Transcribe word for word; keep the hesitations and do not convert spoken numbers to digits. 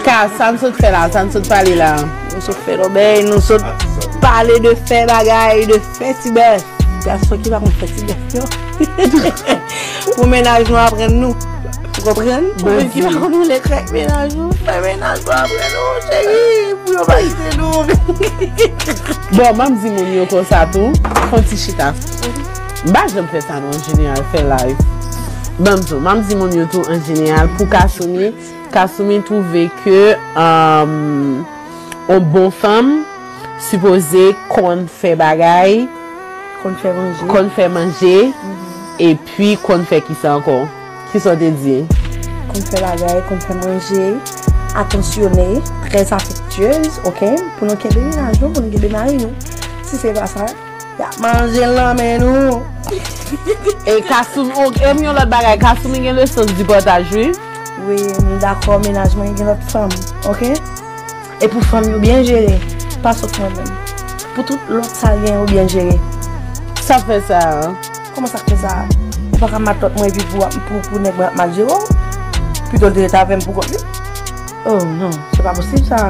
Ka, sa n sot fè la, sa n sot pale la. Nou sot fè lòbèy, nou sot pale de fè bagay, de fè ti bèf. Gason ki pa konn fè ti bèf yo. Pou mennaj nou aprann nou. Ou konprann? Pou moun ki pa konn woule trèk mennaj nou, fè mennaj nou aprann nou, cheri, pou yo pa kite nou. Bon, m ap di moun yo konsa tou, fè yon ti chita. M pa janm fè sa non, an jeneral, fè live. Ban m di w, m ap di moun yo tou, an jeneral, pou Kasumi, Kasumi twouve ke, um, yon bon fanm sipoze konn fè bagay, konn fè manje, konn fè manje, epi konn fè kisa ankò? Kisa w te di? Konn fè bagay, konn fè manje, atansyone, trè afektyez, oke? Pou nou kenbe mennaj nou, pou nou kenbe mari nou. Si se pa sa, y ap manje l nan men nou. E Kasumi, e m yon lòt bagay, Kasumi gen le sens du partage, wi. Wi, m dakò, mennaj mwen gen lòt fanm, oke? E pou fanm yo byen jere, pa sot mwen menm. Pou tout lòt sa gen yo byen jere. Sa fè sa? Kòman sa fè sa? Ou pa ka mat lòt mwen epi pou, pou, pou nèg mwen ap mal jere w? Pito l te ret avè m pou kont li. Oh non, se pa posib sa.